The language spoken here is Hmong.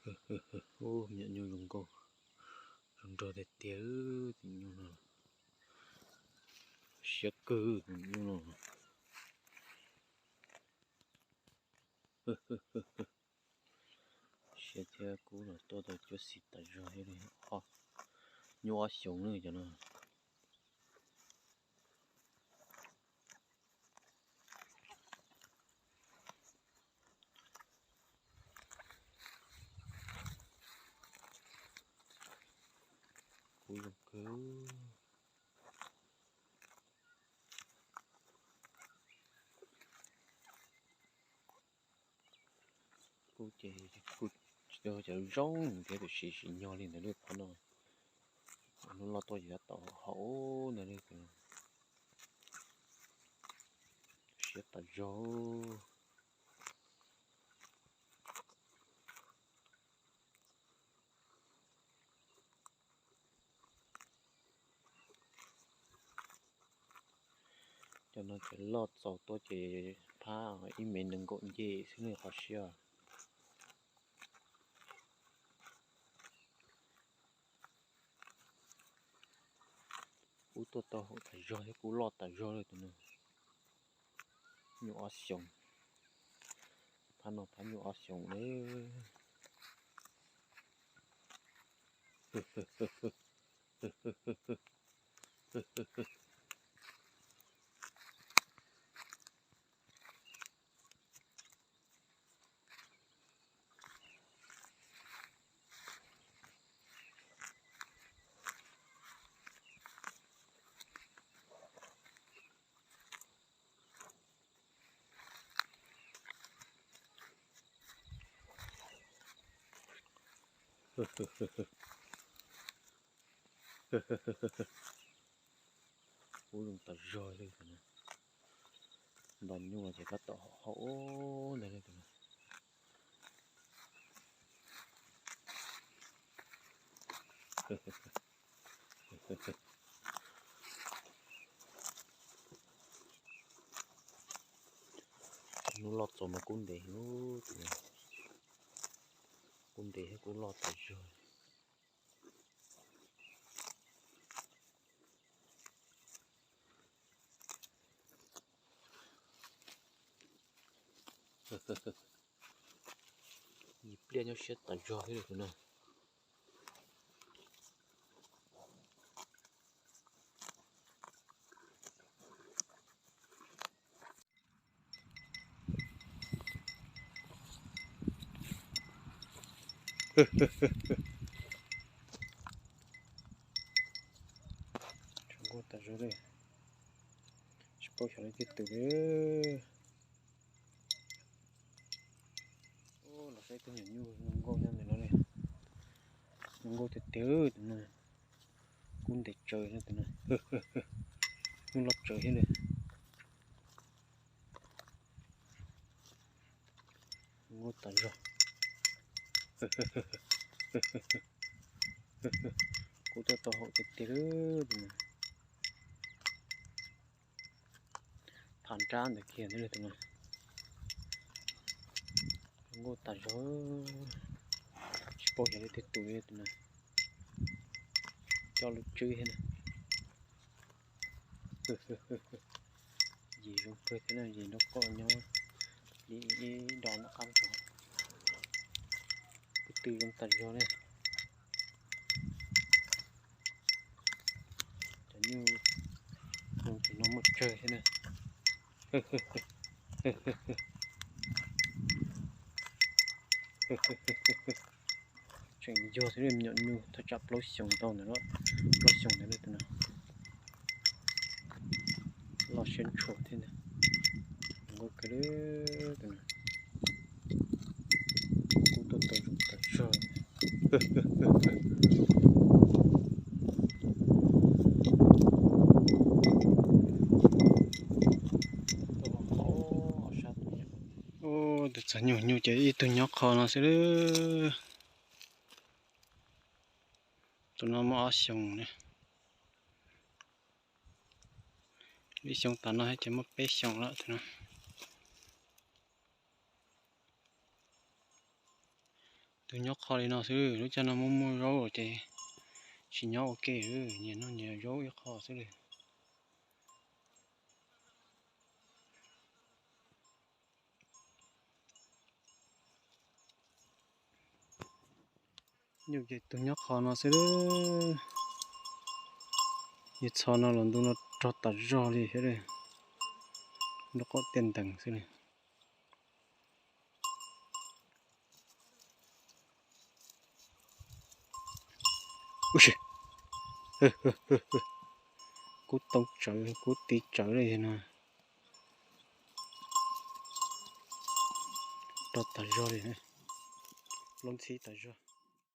Ub, me nyuam nyuj zoo nkauj, zoo nraug tiag tiag tus nyuj no. Siab kawg tus nyuj no. Siab thiab kub los tuaj tau cuab xim tas zog thiab li. Nyuj ob xyoos na cov no. Kub zoo kawg. Kub ces kuj tsis tau cov zoo thiab tiam sis sim nyog li ntawd li phab no. Hnub loj tuaj ces tab tom haum ntawd li. Siab tas zog. Cov no ces loj txaus tuaj ces phab ib mev nees nkaum nce xwb li qhov siab. Kub tuaj tau haum tas zog thiab kub loj tas zog li tus no. Nyuj ob xyoos. Phab no phab nyuj ob xyoos li. Kub zoo tas zog li. Nto nyuj ces tab tom haum ntawd li tus no. Hnub loj txaus mas kub ntev, kub ntev thiab kub loj tas zog. Ib pliag nyob siab tas zog thiab tus no. Zoo nkauj tas zog li. Tsis paub xyov leej twg tus li. Los saib tus nyuam nyuj zoo nkauj nyob ntawm no li. Zoo nkauj tiag tiag tus no. Kub ntev tsawv tus no. Nyuj loj tsawv thiab li. Zoo nkauj tas zog. Kub tuaj tau haum tiag tiag tus no. Tham nrab ntawd kiag ntawd li tus no. Zoo nkauj tas zog. Tsis paub xyov leej twg tus li tus no. Coj lub tswb thiab na. Yim zoo kawg thiab na, yim nraub qaum nyob li ib do nram qab ntug. Kub tw zoo tas zog li. Cov nyuj zoo tim no muaj tsawg thiab na. Tseem yog thiab li me nyuam nyuj thaj tsam plaub xyoos tau ntawd, plaub xyoos ntawd li tus no. Loj siab ntshua thiab ntag. Zoo nkauj kawg li tus no. Kub tuaj tau zoo tas zog. Tus txog nyuag nyuj ces ib tug nyob qho no xwb. Tus no muaj ob xyoos ne. Ib xyoo tas no ces muaj peb xyoos lawm tus no. Tus nyob qho li no xwb, lub caij no muaj muaj zaub ces tsis nyob ua ke, nyias noj nyias zaub ib qho xwb li. Yus ces tus nyob qho no xwb, yus txhos no los ntu no rog tas zog li thiab, nraub qaum tiaj ntees xwb li. Ub si, kub too tsawv kub tiv tsawv li no, rog tas zog li, plaub ntxhib tas zog.